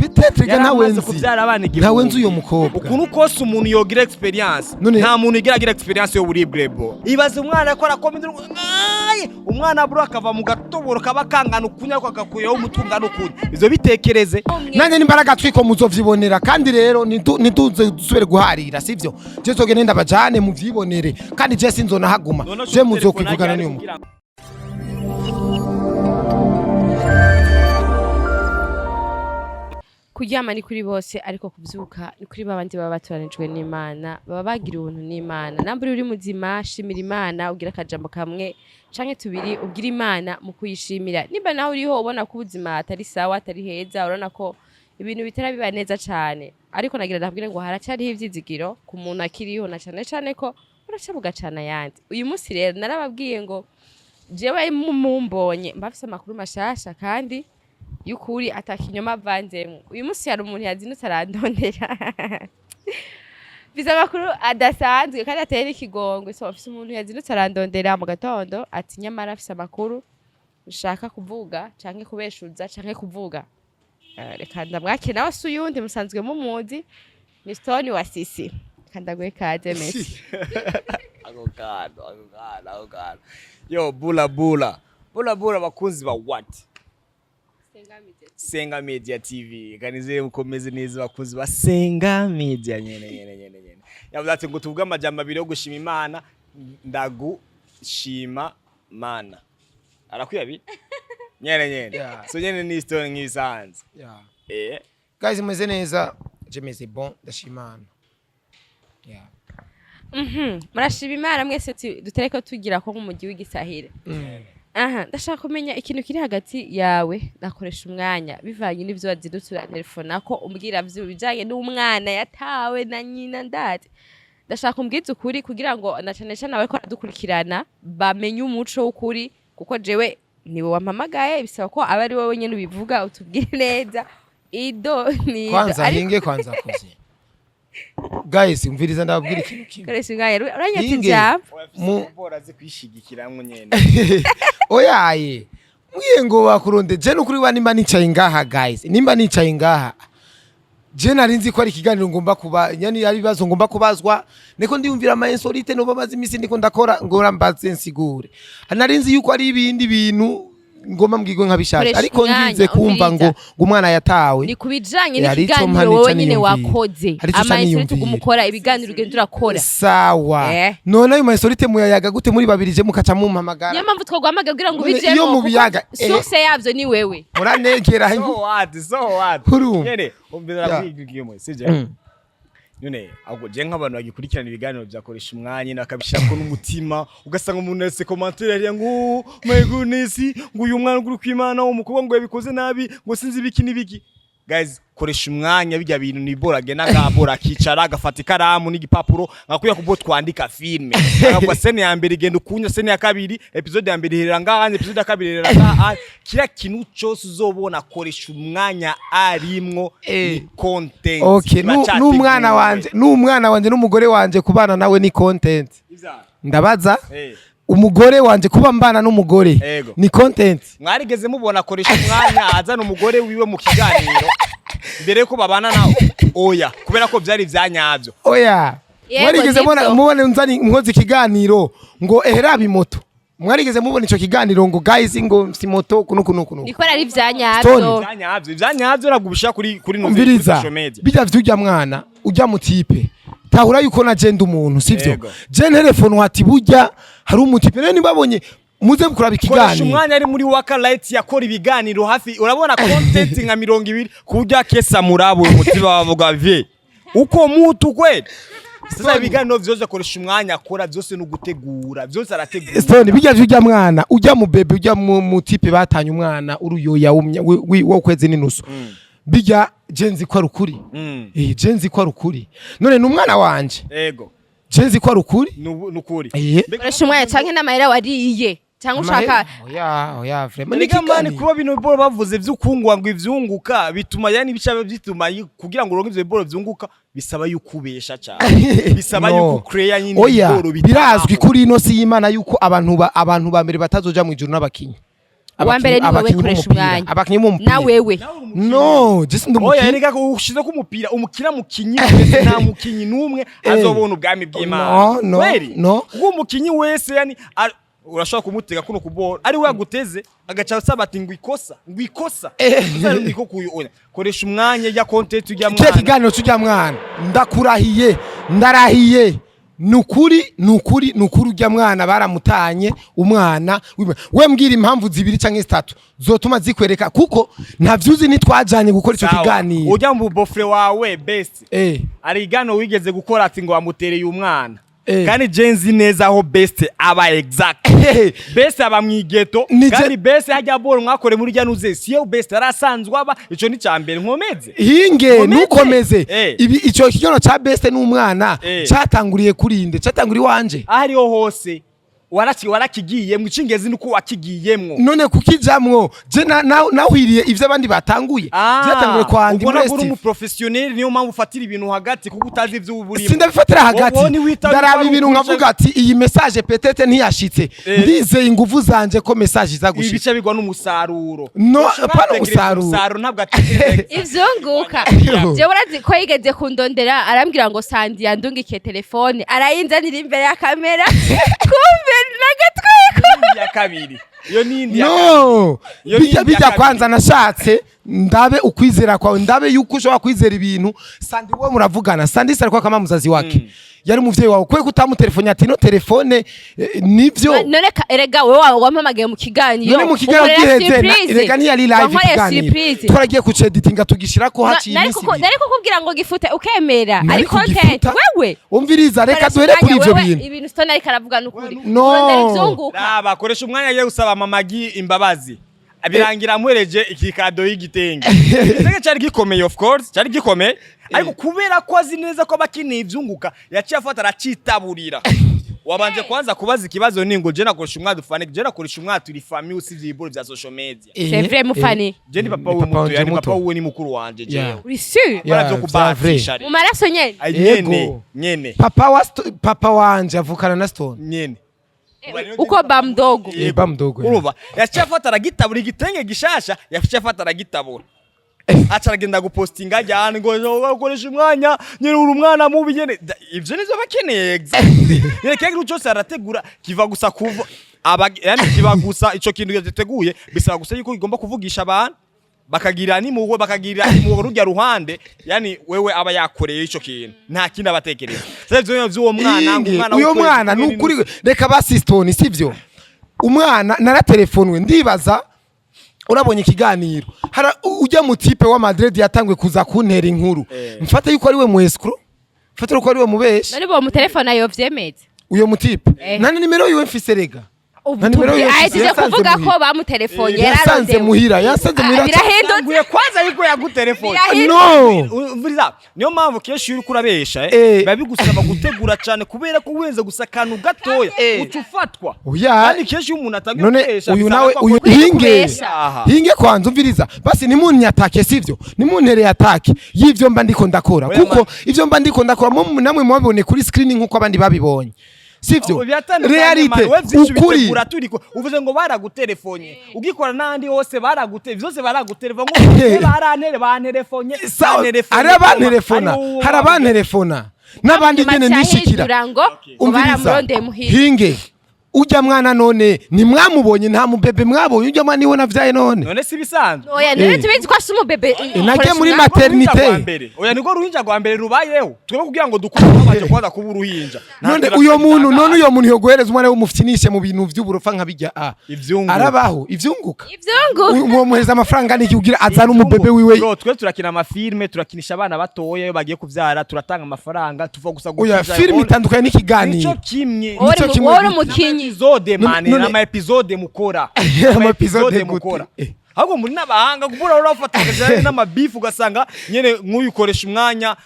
Peut-être ga ntawe Yaramaze nzi. kubyara abana 1000. Ntawe nzi uyo mukobwa. Ukuntu kose umuntu yogira experience, nta muntu igira agira experience y'uburibwe bwo. Ibaze umwana akora komedi, ay, umwana bro akava mu gatoboro kaba kangana ukunya, ariko agakuyeho umutwe ungana ukunya. Ivyo bitekereze. Nanjye nimbaraga twiko muzovyibonera. Kandi rero nituze dusubire guharira, sivyo? Je nzogende ndabajane muvyibonere, kandi je sinzonahaguma. Je muzokwivugana niyo. Kuryama ni kuri bose, ariko kuvyuka ni kuri babandi baba batoranijwe n'Imana, baba bagira ubuntu n'Imana. Namba uri muzima, shimira Imana, ugira akajambo kamwe canke tubiri ubwira Imana mu kuyishimira. Nimba nawe uriho ubona ko ubuzima atari sawa, atari heza, urabona ko ibintu bitara biba neza cane, ariko nagira ndabwire ngo haracariho ivyizigiro ku muntu akiriho, na cane cane ko uraca bugacana ayandi. Uyu munsi rero narababwiye ngo jewe mumbonye mbafise amakuru mashasha kandi y'ukuri, atakinyoma avanzemwo. Uyu munsi hari umuntu yazindutse arandondera, mfise amakuru adasanzwe kandi ateye n'ikigongwe. So mfise umuntu yazindutse arandondera mu gatondo ati nyamara afise amakuru nshaka kuvuga canke kubeshuza canke kuvuga. Reka ndamwakire nawe, si uyundi musanzwe mumuzi, ni Stone wa Sisi. Reka ndaguhe kaze, Messi. Ako kantu, ako kantu, ako kantu. Yo, bula bula bula bula, bakunzi ba what Senga Media TV, kanizere mukomeze neza, bakunzi ba Senga Media. Nyene nyene nyene nyene yavuze ati ngo tuvuge amajambo abiri yo gushima Imana. Ndagushima Mana, arakwiye abiri nyene nyene. So nyene ni Stone nk'isanze. Guys, meze neza, je meze bon, ndashimana. Yeah. Murashima Imana mwese, dutereko tugira ko nk'umujyi w'igisahira. Aha ndashaka kumenya ikintu kiri hagati yawe nakoresha umwanya bivanye n'ivyo wazindutse urantelefona ko umbwira bijanye n'umwana yatawe na nyina. Ndazi ndashaka umbwize ukuri kugira ngo na cane cane abariko baradukurikirana bamenye umuco w'ukuri, kuko jewe niwe wampamagaye, bisaba ko aba ari wowe nyene ubivuga, utubwire neza ido nido. Kwanza Ariko hinge kwanza kuzi. Guys, umviriza ndababwira ikintu kimwe. Koresha umwanya, uranyata Hinge. ijambo. Bora azi kwishigikiramwo nyene. Oyaye, mwiye ngo bakuronde. Je nukuri wa nimba nicaye ngaha, guys, nimba nicaye ngaha, je nari nzi ko ari ikiganiro ngomba kuba yani ari ibibazo ngomba kubazwa, niko ndiyumvira ama insolite no bamaze imisi ndiko ndakora ngo mbaze nsigure. Nari nzi yuko ari ibindi bintu ngomba mbwirwe nkabishaka, Koresha ariko umwanya, ngize kumva ngo umviriza. ngo umwana yatawe. Ni ku bijanye Hari ico n'ikiganiro mpa wowe nica nyene niyumvira. wakoze, Hari ico ca ama insolite niyumvira. uguma ukora, ibiganiro ugenda urakora. Sawa. None ayo ma insolite muyayaga gute muri babiri, je mukaca mumpamagara? Niyo mpamvu twaguhamagaye kugira ngo None ubijemo, iyo kuko mubiyaga, source yavyo ni wewe. Muranegera. So what, so what? Urumva? Nyene umvira, kwiga sivyo? None ahubwo je nk'abantu bagikurikirana ibiganiro byakoresha umwanya bakabishirako n'umutima, ugasanga umuntu yase commentaire yariya ngo "Oh, my goodness," ngo uyu mwana uri kwimana, umukobwa ngo yabikoze nabi, ngo sinzi ibiki n'ibiki. Guys, koresha umwanya, bijya bintu ni bora agenda ngabora akicara agafata ikaramu n'igipapuro nkakwiye kubwo twandika filme, akavuga scène ya mbere igenda ukunya, scène ya kabiri, episode ya mbere iherera ngaha, episode ya kabiri iherera ngaha. Kila kintu cyose uzobona koresha umwanya arimwo ni content. Okay, Kiba cyateguwe. n'umwana wanje, n'umwana wanje n'umugore wanje, kubana nawe ni content. Ndabaza, umugore wanje, kuba mbana n'umugore ni content? Mwarigeze mubona koresha umwanya azana umugore wiwe mu kiganiro mbere yuko babana nawe? Oya, kubera ko byari ivyanyabyo. Oya. Yego, Mwarigeze nibyo. mubona mubone nzani nkoze ikiganiro ngo eheraba imoto? Mwarigeze mubona ico kiganiro ngo guys, ngo si moto kuno kuno kuno? Niko ari ivyanyabyo. Stone. Ivyanyabyo, ivyanyabyo ntabwo ubishira kuri kuri Umviriza. social media. Bijya vy'urya mwana ujya mu type, tahura yuko na je ndi umuntu, sivyo? Yego. Je ntelefone ati burya hari umutipe rero nibabonye muze kuraba Koresha ikiganiro. umwanya ari muri Waka Light, yakora ibiganiro hafi urabona content nka 20 ku buryo akesa murabo uyu mutima bavuga vie uko mutu kweli. Sasa ibiganiro vyose akoresha umwanya akora byose no gutegura byose arategura. Stone, bijya vy'urya mwana ujya mu bebe, ujya mu type batanye umwana uruyoya wo kwezi n'inusu, bijya je nzi ko ari ukuri. Je nzi ko ari ukuri. None ni umwana wanje. Je nzi ko ari ukuri. Nukuri. Koresha umwanya canke n'amahera wariye cyangwa ushaka. Oya, oya, vraiment ni Erega mani, ikiganiro. kuba bino boro bavuze vy'ukungwa ngo ivyunguka bituma yani bica bituma kugira ngo uronke ivyo boro vyunguka bisaba yuko ubesha cyane, bisaba No. yuko create nyine Oya, ibiboro. birazwi kuri ino si y'Imana yuko abantu ba mbere batazoja mu ijuru n'abakinyi. Uwa mbere ni wewe, Abakinyi koresha b'umupira. umwanya. Abakinyi b'umupira. Na wewe. No, je sindi Oya, umukinyi. erega ushize ko umupira umukina mukinyi wese, nta mukinyi n'umwe azobona ubwami bw'Imana. No, no, Kweli? no. Kuko umukinyi wese, yani urashobora kumutega kuno kubora ari we yaguteze, agaca asaba ati ngo ikosa, ngo ikosa. Niko kuyu, oya, koresha umwanya ya content ujya Kiriya mwana. kiganiro cy'ujya mwana, ndakurahiye, ndarahiye, nukuri, nukuri, nukuri, ujya mwana baramutanye. Umwana we, mbwira impamvu zibiri canke zitatu zotuma zikwereka, kuko ntavyuzi, ntitwajanye gukora ico Sawa. kiganiro. Ujya mu beau-frère wawe best, ari igano wigeze gukora ati ngo wamutereye umwana. Kandi je nzi neza aho best aba, exact. Best aba mwigeto. Kandi best hajya boro mwakore muri rya nuze, siyo best arasanzwe aba. Ico ni cambere nkomeze. Hinge. Nkomeze. Ntukomeze. Ibi ico kigono ca best n'umwana catanguriye kurinde, catanguriye iwanje. Aho ariho hose warakigiyemwo, icingezi nuko wakigiyemwo. None kukijamwo, je nahwiriye ivyo abandi batanguye. Vyatanguriye kwa Andy Ubona muri ko uri STV. umuprofessionnel, niyo mpamvu ufatira ibintu hagati, kuko utazi ivyo uba urimo. Sindabifatira hagati. Wowe ntiwita Ndaraba yuko ibintu ari nkavuga ati iyi message peut-être ntiyashitse. Ndizeye inguvu zanje ko message iza gushika. Ibice bigwa n'umusaruro. No, Ushobora pana gutegereza. umusaruro. Umusaruro ntabwo ategereza. Ivyunguka. Jewe urazi ko yigeze kundondera, arambwira ngo Sandi yandungikiye telefone, arayinzanira imbere ya kamera, kumbe n'agatwiko. Ya kabiri, iyo ni indi ya No. Iyo ni Bijya indi ya bijya kabiri. Kwanza nashatse ndabe ukwizera kwawe, ndabe yuko ushobora kwizera ibintu. Sandi, wowe muravugana, Sandi sari kwa kama muzazi wake, yari umuvyeyi wawe, kwe kutamutelefone ati no telefone nivyo? None erega wewe wampamagaye mu kiganiro. None mu kiganiro unkorera giheze surprise. rega ntiyari live. Wankoreye Ikiganiro surprise. twaragiye kuceditinga, tugishirako haciye Nari iminsi ibiri. Nari kukubwira ngo gifute ukemera. Nari Ari content. kugifuta. Wewe Umviriza, reka koresha duhere kuri umwanya. ivyo Wewe, bintu. ibintu Stone ariko aravuga nukuri. No. Urondera ivyunguka. Raba, koresha umwanya agiye gusaba mama Gi imbabazi, birangira amuhereje ikikado y'igitenge. Igitenge cyari gikomeye, of course cyari gikomeye, ariko kubera ko azi neza ko abakeneye ivyunguka, yaciye afata aracitaburira. Wabanje kwanza kubaza ikibazo ni ngo je nakoresha umwana dufane, je nakoresha umwana turi famille, usivye ibiboro vya social media. C'est vrai, mufani. Je ni papa Ni wiwe papa muto, wanje yani muto. papa wiwe ni mukuru wanje jewe. Uri sûr? Yeah, Bara vyo vya kubatisha. Mu maraso nyene. Ay, nyene. Yego. Nyene. Papa wa papa wanje avukana na Stone. Nyene. Uko ba mdogo. Eh, ba mdogo, yeah. Urumva yaciye afata aragitabura, igitenge gishasha, yaciye afata aragitabura, aca aragenda gupostinga ajyana ngo ukoresha umwanya nyine, uri umwana mubi nyene. Ivyo nivyo bakeneye, exactly nyene. Kila kintu cyose arategura kiva gusa kuva aba, yani kiba gusa ico kintu yateguye, bisaba gusa yuko igomba kuvugisha abantu, bakagira nimuwe, bakagira impuhwe rujya ruhande, yani wewe aba yakoreye ico kintu, nta kindi abatekereza. Sasa ivyo vy'uwo mwana ngo Inge, umwana uyo w'ukwezi mwana kumwe. Nukuri, reka basi Stone, sivyo? Umwana naratelefonwe, ndibaza urabonye ikiganiro. Hara ujya mu type wa Madrid yatanguye kuza kuntera inkuru. Mfate yuko ari we mu escroc, mfate yuko ari we mubeshi. None bo mu telefone ayo vyemeze? Uyo mu type nani nimero yiwe mfise, rega Ubu na nimero yiwe mfise, ahejeje yasanze kuvuga muhira. ko bamutelefone. Yasanze Yararondewe. muhira, yasanze muhira. Birahindutse. Tanguye kwanza yuko yagutelefone. Birahindutse. No. Umviriza, niyo mpamvu kenshi iyo uriko urabesha biba bigusaba gutegura cyane, kubera ko wenze gusa akantu gatoya uca ufatwa. Oya. Kandi kenshi iyo umuntu atangiye None kubesha, uyu bisaba nawe ko uyu akora hinge. Kubesha. Aha. Hinge kwanza, umviriza basi, nimunyatake, sivyo? Nimuntereye atake y'ivyo mba ndiko ndakora. Oya, Kuko man. ivyo mba ndiko ndakora namwe mwabibone kuri screen nkuko abandi babibonye, sivyo? Biratandukanye, Realite. man. We vyinshi Ukuri. ubitegura turiko uvuze ngo baragutelefone, ugikora n'ahandi hose baragute, vyose baragutelefone, ngo barantere, banterefonye. Sawa, Banterefonye, hari abantelefona, ari wowe. hari abantelefona n'abandi nyene nishikira. Cyahindura ngo Umviriza, baramurondeye muhira. hinge, ujya mwana none ntimwamubonye? Nta mubebe mwabonye? Ujya mwana niwe navyaye none. None si bisanzwe? Oya, none tubizi ko asa umubebe. Nagiye muri Uruhinja maternité. rwa mbere. Oya, niko uruhinja rwa mbere rubayeho, twebwe kugira ngo dukure twabanje kwanza kuba uruhinja. Nta None kintu uyo muntu, gitangaje. none uyo muntu yoguhereza umwana w'umufyinishe mu bintu vy'uburofa nka bijya a Ivyunguka. arabaho ivyunguka? Ivyungu. Uwo muhereza amafaranga niki kugira azane umubebe wiwe? Bro, twe turakina amafilme, turakinisha abana batoya iyo bagiye kuvyara, turatanga amafaranga, tuva gusa Oya, gukiza filime role. itandukanye n'ikiganiro. Nico kimwe. Wowe Nico kimwe wowe uri gute? umukinyi. Episode, man, None- ama episode mukora. Ama episode gute? Mukora. Ahubwo muri n'abahanga kubura, urafata ukajana n'amabifu, ugasanga nyene nk'uyukoresha umwanya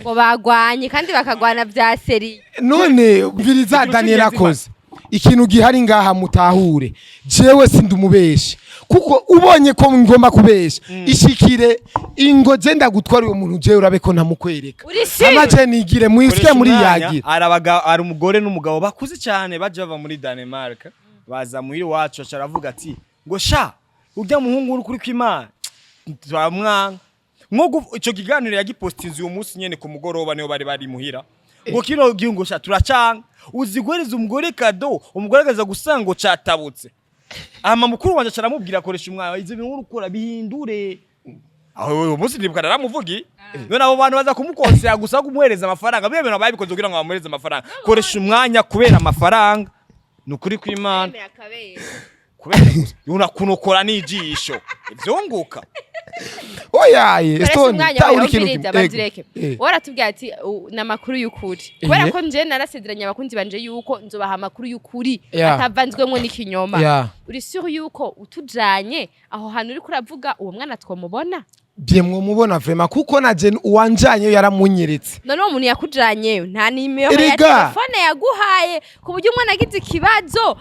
Ngo bagwanye kandi bakagwana vya seri. None mviriza, Ikintu Daniel, c'ingenzi. akoze ikintu gihari ngaha, mutahure, jewe sindi umubeshi, kuko ubonye ko ngomba kubesha, ishikire ingo je ndagutwara uyo muntu, jewe urabe ko ntamukwereka. Uri sûr? Ama je nigire mwisye Koresha muri umwanya, yagira. hari umugore n'umugabo bakuze cyane baje bava muri Danemark. Baza muhira iwacu, aca aravuga ati ngo sha, urya muhungu uri kuri kw'Imana turamwanga. Nko ico kiganiro yagipostinze uyu munsi nyene ku mugoroba, niyo bari bari muhira, ngo kino gihe ngo sha turacanga, uzi guhereza umugore cadeau, umugore akaza gusanga ngo catabutse. Ama mukuru wanje aca aramubwira, akoresha umwana ivyo bintu urukora bihindure. Aho uyu munsi ndibuka naramuvugi. None abo bantu baza kumukonsera gusa kumuhereza amafaranga, bibe bintu babikoze kugira ngo bamuhereze amafaranga. Koresha umwanya kubera amafaranga, ni ukuri kw'Imana, kubera gusa unakunokora n'ijisho ivyunguka. Oyaye. Koresha Stone umwanya tawuri wawe. ikintu Umviriza. kimwe. Bazireke. Ego. Waratubwiye ati ni amakuru y'ukuri, kubera ko nje narasezeranye abakunzi banje yuko nzobaha amakuru y'ukuri atavanzwemwo n'ikinyoma. Uri sûr yuko utujanye aho hantu uriko uravuga uwo mwana twamubona? Bien, mwomubona vraiment, kuko na je uwanjanye yaramunyeretse. None uwo muntu yakujanyeyo nta nimero ya Erega. telefone yaguhaye ku buryo umwana agize ikibazo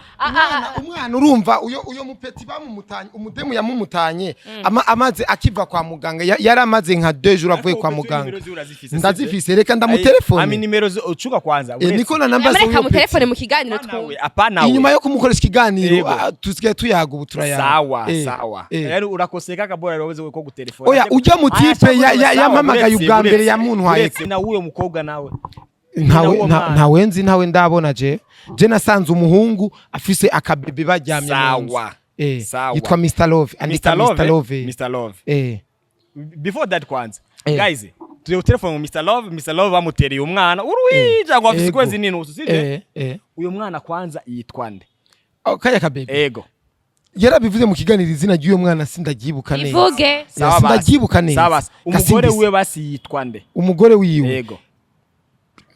Umwana urumva uyo mupeti bamumutanye, umudemu yamumutanye amaze akiva kwa muganga, yari amaze nka 2 jours avuye kwa muganga. Ndazifise, reka Ami ndamutelefone. Nimero ucuka kwanza. Niko na namba Mureka z'uyo mutelefone peti. mu kiganiro Apana twumve. we, apana we. Inyuma yo kumukoresha ikiganiro, Yego. tusigaye tuyaga, ubu turayaga. Sawa. Sawa. Yari urakoseka kabora rero ko gutelefona. Oya, ujya mu type yampamagaye ubwa mbere yamuntwaye. Na uyo mukobwa nawe Ntawe uwo mwana. Ntawe nzi, ntawe ndabona. Je nasanze umuhungu afise akabebe baryamye mu nzu. Sawa. Sawa. Yitwa Mr Love, andika. Mr. Love. Mr Love. Mr Love. Before that kwanza, guys, tuye telefone mu Mr Love. Mr Love bamutereye umwana uruhija ngo afise ukwezi n'inusu, sivyo? Eh. Uyo mwana kwanza yitwa nde? Oh, kaya kabebe. Ego. Yarabivuze mu kiganiro, izina ry'uyo mwana sindagyibuka neza. Ivuge. Sawa basi. Sindagyibuka neza. Sawa basi. Umugore Gasimbisi. wiwe basi yitwa nde? Umugore wiwe Ego.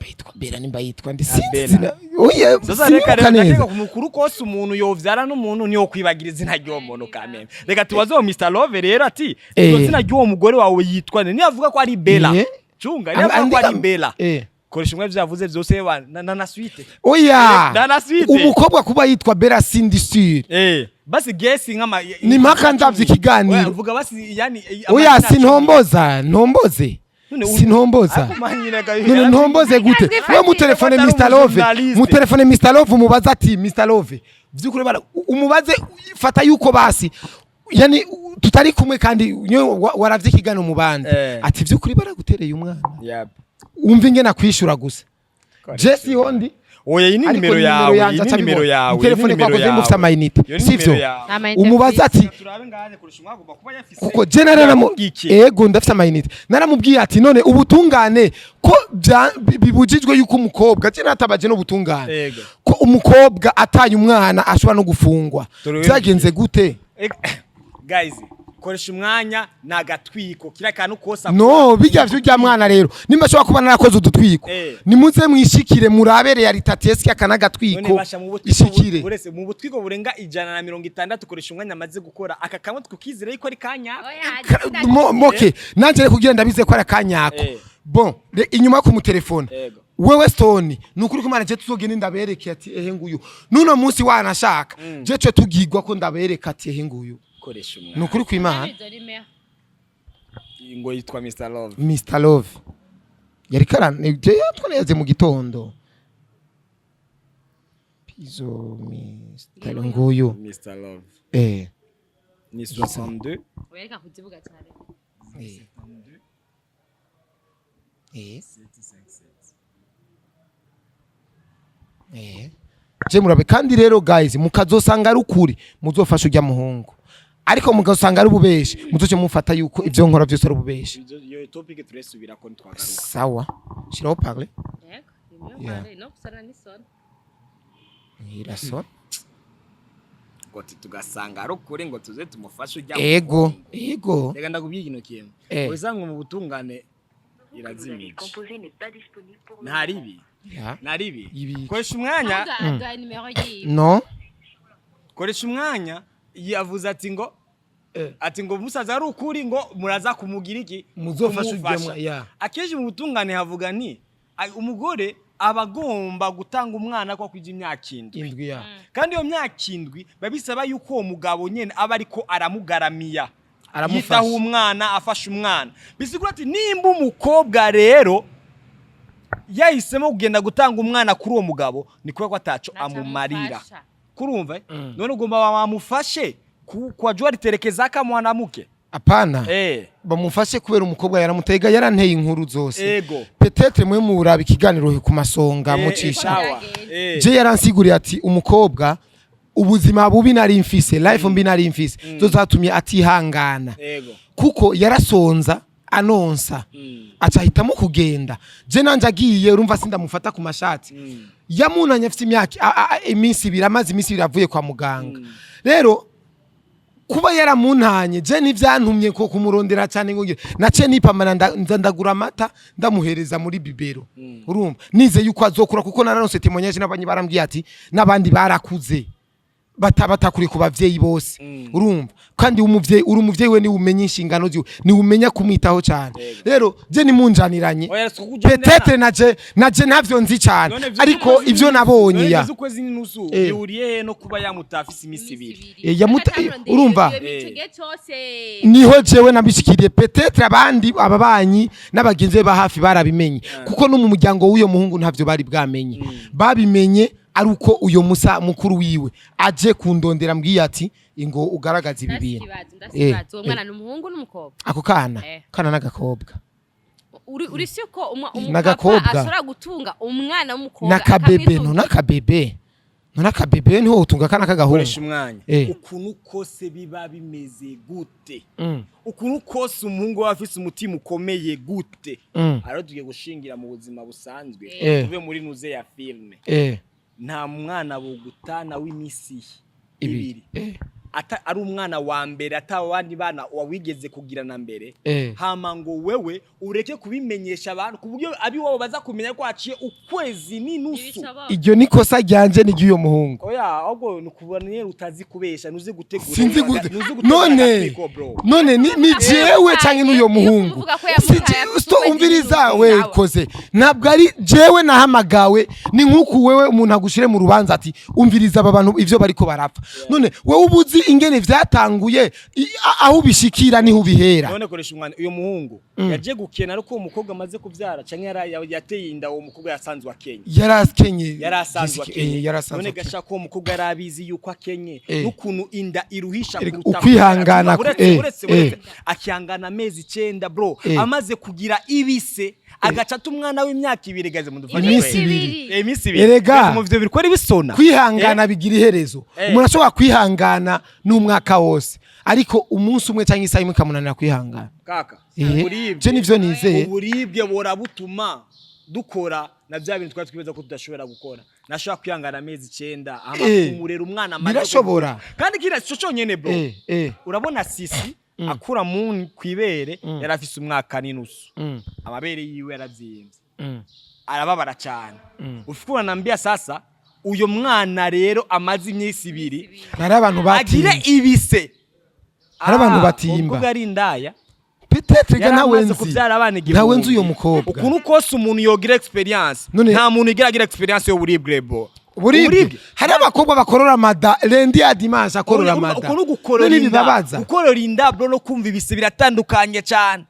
yitwa Bera, nimba yitwa ndi sinzi Bella. izina. Oya. Sasa reka Sinibuka rero neza. ndakeka ku mukuru kose umuntu yovyara n'umuntu niyo kwibagira izina ry'uwo muntu kameme. Reka tubaze uwo Mr Love rero ati iryo zina ry'uwo mugore wawe yitwa nde? Niyavuga ko ari Bella, cunga, niyavuga ko ari Bella, koresha umwe vyavuze vyose na suite. Oya. Na suite. Umukobwa kuba yitwa Bera sindi sûr. Basi guess nk'ama Ni mpaka ndavye ikiganiro. Oya, vuga basi yani Oya. Amazina. Sintomboza, ntomboze. None Sintomboza. Ariko manyine None ntomboze gute? Reka. We mutelefone. Atari Mr Love. umujournaliste. Mutelefone Mr Love, umubaze ati Mr Love, vyukuri bara umubaze, fata yuko basi yani tutari kumwe kandi nyo waravye ikiganiro mu bandi, ati vyukuri baragutereye umwana? Yep. Wumva ingene akwishura gusa. Jesse hondi. Oya, iyi ni Ariko nimero yawe, iyi yanje ni nimero yawe, iyi ni telefone nimero kwakoze yawe. mufite amayinite. Iyo ni Sivyo? nimero yawe. Amayinite Umubaza ati Turabe ngaje kurusha umwaka ugomba kuba yafise. Kuko je naranamu Yamubwiye. Ego, ndafite amayinite. Naramubwiye ati none ubutungane ko bibujijwe yuko umukobwa, je natabaje n'ubutungane, Ego. ko umukobwa ataye umwana ashobora no gufungwa, Dore wewe. byagenze gute? Guys, koresha umwanya ni agatwiko kiriya kantu kose akora. No bijya vy'urya mwana rero, nimba ashobora kuba narakoze udutwiko, nimuze mwishikire murabe réalité, eske aka None n'agatwiko? basha mu butwiko Ishikire. Buretse mu butwiko burenga 160, koresha umwanya amaze gukora aka kamwe tukizere yuko ari kanyako. Moke nanje rero kugira ndabize ko ari akanyako. Bon, inyuma yo kumutelefona, Ego. wewe Stone, ni ukuri kumana je tuzogenda ndabereke ati ehe nguyu. Nuno munsi wanashaka je cyo tugigwa ko ndabereka ati ehe nguyu. Koresha Ni umwanya ukuri kw'Imana. Ngo yitwa Mr Love. Mr Love yari karane, je yatwa yaze mu gitondo pizo Mr nguyu. Mr Love ni 62. Wereka kuzivuga cyane. 757. Je murabe kandi rero guys, mukazosanga ari ukuri muzofasha ujya muhungu, ariko mukazosanga ari ububeshi muzoce mufata yuko ivyo nkora byose ari ububeshi. Iyo topic turesubira ko ntitwagaruka. Sawa, shiraho parle. Yego, nimero. No kusana n'isoni. Irasona. Ngo ati tugasanga ari ukuri ngo tuze tumufashe ujya. Ego, ego. Reka ndakubwira ikintu kimwe. Usanga mu butungane irazimije. Composé n'est pas disponible pour le Nta ribi. Ya. Nta ribi. Ibi. Koresha umwanya. Aduha nimero yiwe. No. Koresha umwanya yavuze ati ngo ati ngo musaza ari ukuri ngo muraza kumugira iki? Muzofashe Kumufasha. ujya ya. Akenshi mu butungane havuga nti umugore aba agomba gutanga umwana ko akwije imyaka 7. 7 ya. Kandi iyo myaka 7 biba bisaba yuko uwo mugabo nyene aba ariko aramugaramiya, Aramufasha. yitaho umwana, afasha umwana. Bisigura ati nimba umukobwa rero yahisemo kugenda gutanga umwana kuri uwo mugabo, ni kubera ko ataco amumarira. Ntacamufasha. Uriko urumva, eh? None ugomba wamufashe kwa jua aliterekezaka mwanamke? Apana. Bamufashe kubera umukobwa yaramutega, yaranteye inkuru zose. Peut-être mwe muraba ikiganiro ku masonga mucisha. Sawa. Je yaransiguriye ati umukobwa ubuzima bubi nari mfise, life mbi nari mfise, zo zatumye atihangana kuko yarasonza anonsa, aca ahitamo kugenda. Je nanje agiye, urumva sindamufata ku mashati. Yamunanye afite imyaka iminsi 2, amaze iminsi 2 avuye kwa muganga. Rero kuba yaramuntanye, je ntivyantumye ko kumurondera cyane ngo ngire nace nipamana nza ndagura amata ndamuhereza muri biberon. Urumva nize yuko azokura, kuko nararonse témoignage n'abanyi barambwiye ati n'abandi barakuze batakuri ku bavyeyi bose. Urumva kandi umuvyeyi, uri umuvyeyi we niwe umenya inshingano ziwe, niwe umenya kumwitaho cyane. Rero je nimunjaniranye. Oya, si ukujanirana. Peut-être naje ntavyo nzi cyane, None vy'ukwezi ariko ivyo n'inusu- nabonye none ya vy'ukwezi n'inusu bihuriye he no kuba yamutafise iminsi 2? Urumva? Ico gihe cose Niho jewe nabishikiriye. Peut-être abandi ababanyi n'abagenzi be ba hafi barabimenye, kuko no mu muryango w'uyo muhungu ntavyo bari bwamenye. Babimenye ari uko uyo musa mukuru wiwe aje kundondera, mbwiye ati ingo ugaragaza ibi bintu. Ndasikibazo, uwo mwana ni umuhungu n'umukobwa? Ako kana kana n'agakobwa. Uri si ko umupapa N'agakobwa. ashobora gutunga umwana w'umukobwa N'akabebe no akamwitunga? N'akabebe no n'akabebe niho utunga akana k'agahungu. Koresha umwanya. Ukuntu kose biba bimeze gute, ukuntu kose umuhungu aba afise umutima ukomeye gute, ariho tugiye gushingira mu buzima busanzwe, tuve muri nuze ya filme, nta mwana bogutana w'iminsi 2. 2 ata ari umwana wa mbere, ata abandi bana wawigeze kugirana mbere, hama ngo wewe ureke kubimenyesha abantu ku buryo abiwabo baza kumenya ko haciye ukwezi n'inusu. Ntibishoboka. Iryo ni kosa ryanje n'iry'uyo muhungu. Oya, ahubwo ni ukubona nyene utazi kubesha, ntuzi gutegura. Sinzi gute Ntuzi gutegura none agatwiko, bro. None ni jewe canke n'uyo muhungu? Iyo kuvuga ko yamutaye afite Sto ukwezi umviriza n'inusu, we sawa. koze ntabwo ari jewe nahamagawe. Ni nk'uku wewe umuntu agushire mu rubanza ati umviriza aba bantu ivyo bariko barapfa. None wewe ubuzi ingene vyatanguye, aho ubishikira niho ubihera. None koresha umwana, uyo muhungu yaje gukena ariko uwo mukobwa amaze kuvyara, canke yateye inda uwo mukobwa yasanzwe akenye? Yarakenye. Yari asanzwe akenye. Yarasanzwe None akenye. gashaka uwo mukobwa yari abizi yuko akenye, n'ukuntu inda iruhisha kuruta ukwihangana uretse uretse uretse akihangana amezi 9, bro, amaze kugira ibise agaca ata umwana w'imyaka 2 gaze mudufashe. Iminsi Kweli. 2. Iminsi 2. Erega. Gaze mu vyo biriko bisona. Kwihangana bigira iherezo. Umuntu ashobora kwihangana n'umwaka wose, ariko umunsi umwe cyangwa isaha imwe ikamunanira kwihangana. Kaka, uburibwe Je nivyo nizeye. uburibwe bora butuma dukora na bya bintu twari twibaza ko tudashobora gukora. Nashobora kwihangana amezi 9 amakumurera umwana amaze Birashobora. kuvuka. Kandi kiriya cyo cyonyene, bro, urabona sisi akura mu kwibere yari afise umwaka n'inusu, amabere yiwe yaravyimbye, arababara cyane. Ufite unanambia sasa uyo mwana rero amaze iminsi 2 Hari abantu agire batimba. ibise. Hari abantu Ah, batimba. umukobwa ari indaya. Peut-être ga nawe Yaramaze nzi kubyara abana 1000. Ntawe nzi uyo mukobwa. Ukuntu kose umuntu yogira experience, nta muntu igira agira experience y'uburibwe, bro. Uburibwe, hari abakobwa bakorora amada lundi ya dimanche, akorora amada. Ukuntu gukorora None inda, bibabaza. Gukorora inda, bro, no kumva ibise biratandukanye cyane.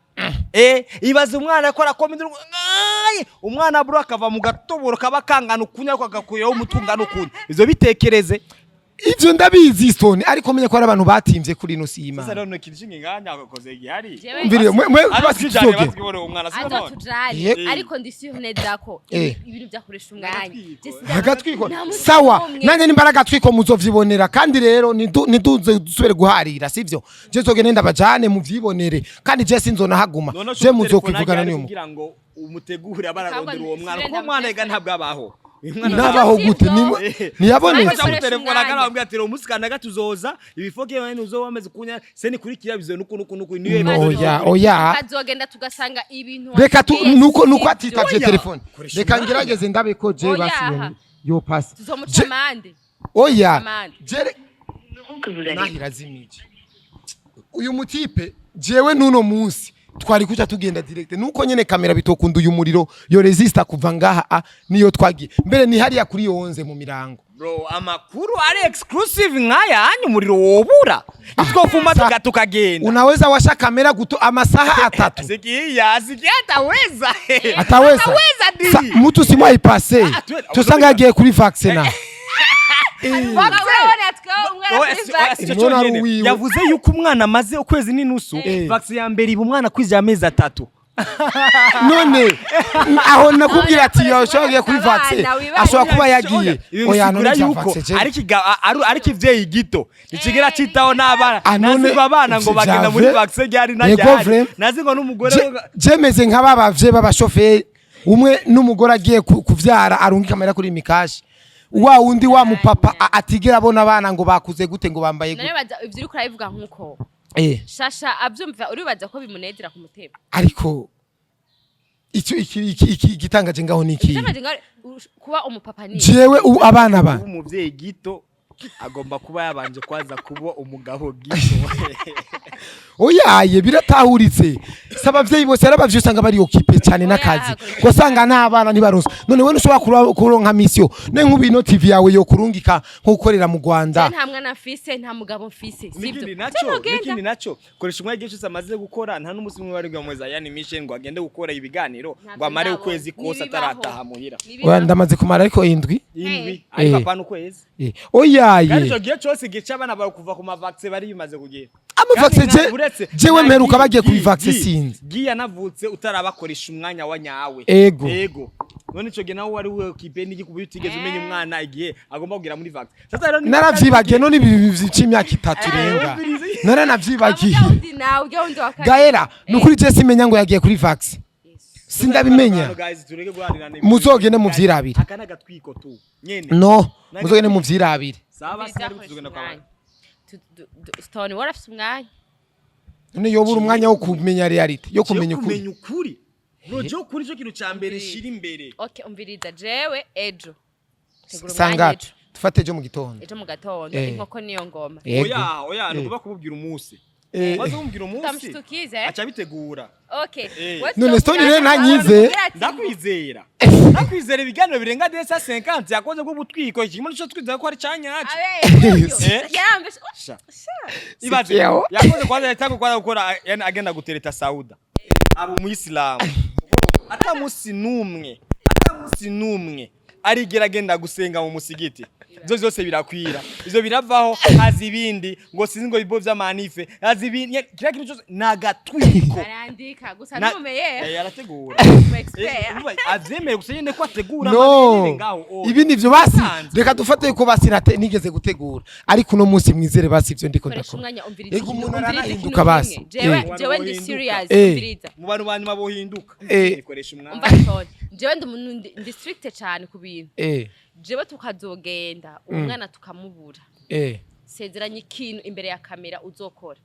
Ibaze umwana ko arakomeza, Ay! Umwana, bro, akava mu gatoboro kaba kangana ukunya, ariko agakuraho umutwe ungana ukunya. Ivyo bitekereze. Ivyo ndabizi, Stone, ariko menye ko hari abantu batimvye kuri ino si Sasa y'Imana. rero ikintu cy'inganya agakoze gihari. Umviriye mwe basi Tujane tuzoge. bazibore umwana siko none. Azotujane, ariko ndisiyo neza ko ibintu byakoresha umwanya. Agatwiko. Nta munsi Sawa. n'umwe. Nanjye nimbara agatwiko muzovyibonera. Kandi rero niduze dusubire guharira, sivyo? Je nzogende ndabajane muvyibonere, kandi je sinzonahaguma. None Je muzokwivugana n'uyu kugira ngo umutegure abararondera uwo mwana, Sirenda kuko umwana ega ntabwo abaho. Uyu mwana Nabaho gute? Sivyo. Ntiyabonetse. Ariko Telefone umwanya. akana ati umunsi kanaka tuzoza ibifoke wene uzoba wamaze kunya seni kurikira bizo nuko nuko nuko niyo. Oya, oya. Tukazogenda tugasanga ibintu Reka tu watubwiye nuko sivyo. atitavye Oya. telefone. Koresha Reka umwanya. ngerageze ndabe ko je Oya. basi yo pasi. Tuzomuca amande. Oya. Amande. Jere Numéro que vous avez nahira zimije uyu mutipe. Jewe nuno munsi twari kuca tugenda direct, nuko nyene kamera bitokunda uyu muriro yo resista kuva ngaha a niyo twagiye mbere ni hariya kuri yonze mu mirango. Bro, amakuru ari exclusive nkaya hanyu umuriro wobura itwofuma tukagenda. Unaweza washa kamera guto amasaha 3. Sikia, sikia, ataweza. Ataweza. Ataweza di. Mtu simwa ipase Ah, tusanga yagiye kuri vaccine. Urabona twe umwana Oya, kuri oya, vaccine. si cyo Umwana cyonyine. wiwe. Yavuze yuko umwana amaze ukwezi n'inusu. Vaccine ya mbere iba umwana kwije amezi 3. None aho nakubwira ati None yoshobora kugiye kuri abana, vaccine, wibaze. ashobora kuba yagiye. Ibi Oya, none bisigura vya yuko vaccine ari ari ikivyeyi gito ntikigira citaho n'abana. Ah, none Nazi ngo abana ngo vya bagenda muri vrai? vaccine ryari na Yego, ryari. vrai. Nazi ngo n'umugore Jemeze nka ba bavyeyi b'abashoferi, umwe n'umugore agiye kuvyara arungika amahera kuri mikashi, wa wundi wa mupapa atigera abona abana ngo bakuze gute, ngo bambaye None gute. baza ivyo uriko urabivuga nkuko Shasha avyumva, uribaza ko bimunezera ku mutima? Ariko icyo iki igitangaje ngaho ni iki? Igitangaje ngaho, kuba umupapa ni Jewe ubu abana ba Umuvyeyi gito agomba kuba yabanje kwaza kuba umugabo gito. Oyaye, biratahuritse. Si abavyeyi bose, ari abavyeyi usanga bari occupé cyane n'akazi, ugasanga n'abana ntibaronse. None we ntushobora kuronka mission? Ne nk'ubu ino TV yawe yo kurungika nko gukorera mu Rwanda. Je nta mwana mfise, nta mugabo mfise, sivyo? N'ikindi naco, n'ikindi naco, koresha umwanya. Igihe cyose amaze gukora, nta n'umunsi umwe bari bwamweza yani mission ngo agende gukora ibiganiro ngo amare ukwezi kose atarataha muhira. Oya, ndamaze kumara ariko indwi. Indwi, ariko apana ukwezi. Oyaye. Kandi ico gihe cyose, igihe c'abana bawe kuva ku mavaccin bari bimaze kugira. Amavaccin Kandi jewe na mperuka bagiye kubivaccin sinzi. Gi yanavutse utarabakoresha umwanya wa nyawe. Ego. Ego. None ico gihe nawe wari occupé n'igi kuburyo utigeze umenya umwana igihe agomba kugira muri vaccin? Sasa rero Naravyibagiye. None ibi c'imyaka 3 irenga none navyibagiye. Nawe ujya wundi wa kabiri. Gaera, nukuri je simenya ngo yagiye kuri vaccin, sindabimenya. Guys, tureke guharirana. Muzogende muvyirabire. Aka n'agatwiko tu nyene. No, muzogende muvyirabire. Sawa, sinari tuzogenda kwa Umwanya. Stone warafise umwanya. None yobura umwanya wo kumenya réalité, yo kumenya ukuri? Kumenya ukuri, bro, je ukuri cyo kintu ca mbere shira imbere. Okay, umviriza, jewe ejo tegura umwanya. Sangapi? Ejo. Tufate ejo mu gitondo. Ejo mu gatondo. Inkoko niyo ngoma. Yego. Oya, oya, nukuba kumubwira umunsi. Maze kumubwira umunsi, Utamushitukize. aca bitegura. Okay. None Stone rero ntanyize. Ndakwizera, ndakwizera. Ibiganiro birenga desa 50 yakoze bwo butwiko, kimwe nico twizera ko ari canyaco. Sha. Ibaze. Sikiyaho. Yakoze kwanza, yatanga kwanza gukora, yani agenda gutereta Sauda aba umuyisilamu. Ata musi numwe, ata musi numwe arigera agenda gusenga mu musigiti. Ivyo vyose birakwira, ivyo biravaho, haza ibindi ngo sinzi ngo bibo vy'amanife, haza ibindi. Kiriya kintu cyose ni agatwiko. Arandika gusa numeye. Arategura. Umu expert. Urumva, avyemeye gusa nyene ko ategura No, amabere ngaho, oh. ibi nivyo basi. Sanzwe. Reka dufate ko basi nigeze gutegura, ariko uno munsi mwizere basi ivyo ndiko Koresha ndakora. umwanya, umviriza. Ego, umuntu Umviriza aranahinduka ikintu basi. kimwe. Jewe jewe ndi Bohinduka. serious, umviriza. Mu bantu banyuma bohinduka, ikoresha umwanya. Umva Stone, jewe ndi umuntu ndi strict cyane ku bintu. Jewe tukazogenda umwana tukamubura, sezeranye ikintu imbere ya kamera uzokora.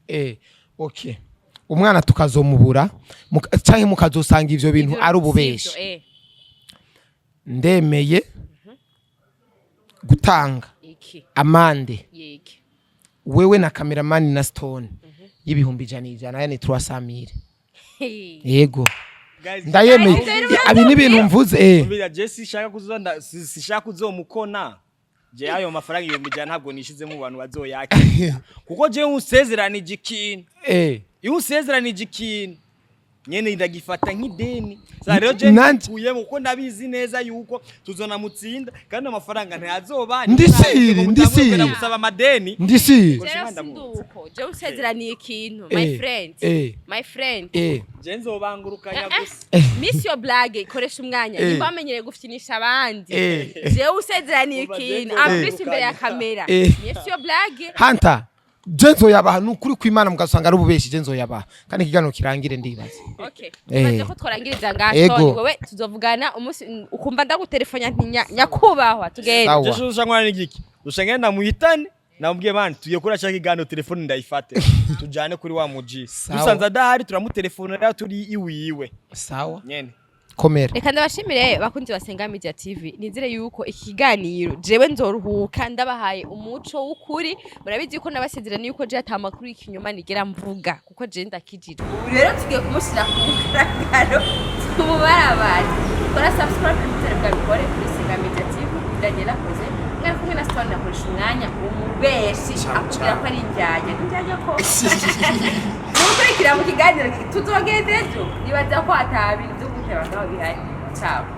Okay, umwana tukazomubura canke mukazosanga ivyo bintu Ivyo ari ububeshi, sivyo, ndemeye gutanga Iki? amande Yiki? wewe na cameraman na Stone y'ibihumbi 100 100, yani 300,000. Yego. Guys, Ndayemeye. Guys, Abi n'ibintu mvuze. Mbira je sishaka kuzo sishaka kuzomukona. Je ayo mafaranga 100,000 ntabwo nishize mu bantu bazoyakira, kuko je unsezeranije ikintu, iyo unsezeranije ikintu nyene ndagifata nk'ideni. Sa rero je nkuyemo, kuko ndabizi neza yuko tuzonamutsinda kandi amafaranga ntayazoba. Ndisiri, ndisiri. Gusaba amadeni. Ndisi. Jewe sinduko, jewe usezeraniye ikintu, my friend, my friend, Je nzobangurukanya gusa. Miss your blague, koresha umwanya. Nimba wamenyereye gufyinisha abandi, jewe usezeraniye Umva, ikintu jewe en plus imbere ya kamera, miss your blague. Hanta je nzoyabaha, ni ukuri kw'Imana, mugasanga ari ububeshi, je nzoyabaha kandi ikiganiro kirangire, ndibaza. Okay, tumaze ko twarangiriza ngaho. Ego. Wewe tuzovugana umunsi ukumva ndagutelefona nti nyakubahwa tugende. Sawa. Je shusha nkora n'igiki, usha ngenda muhitane, namubwiye bana tugiye kuri cya kiganiro, telefone ndayifate tujane kuri wa muji. Sawa. Dusanze adahari, turamutelefona turi iwiwe Sawa. nyene. Komera. Reka ndabashimire bakunzi basenga Media TV. Nizere yuko ikiganiro jewe nzoruhuka ndabahaye umuco w'ukuri. Murabizi yuko nabasezeraniye yuko je ata makuru y'ikinyoma nigera mvuga, kuko je ndakijijwe. Ubu rero tugiye kumushyira ku mugaragaro, tumubarabare. Kora subscribe mutare bwabikore kuri Senga Media TV. Daniela akoze mwari kumwe na Stone, akoresha umwanya umubeshi akubwira ko ari indyarya, indyarya ko mukurikira mu kiganiro tuzogenda ejo. Nibaza ko ata bintu byo guteba ngaho bihari. Ciao.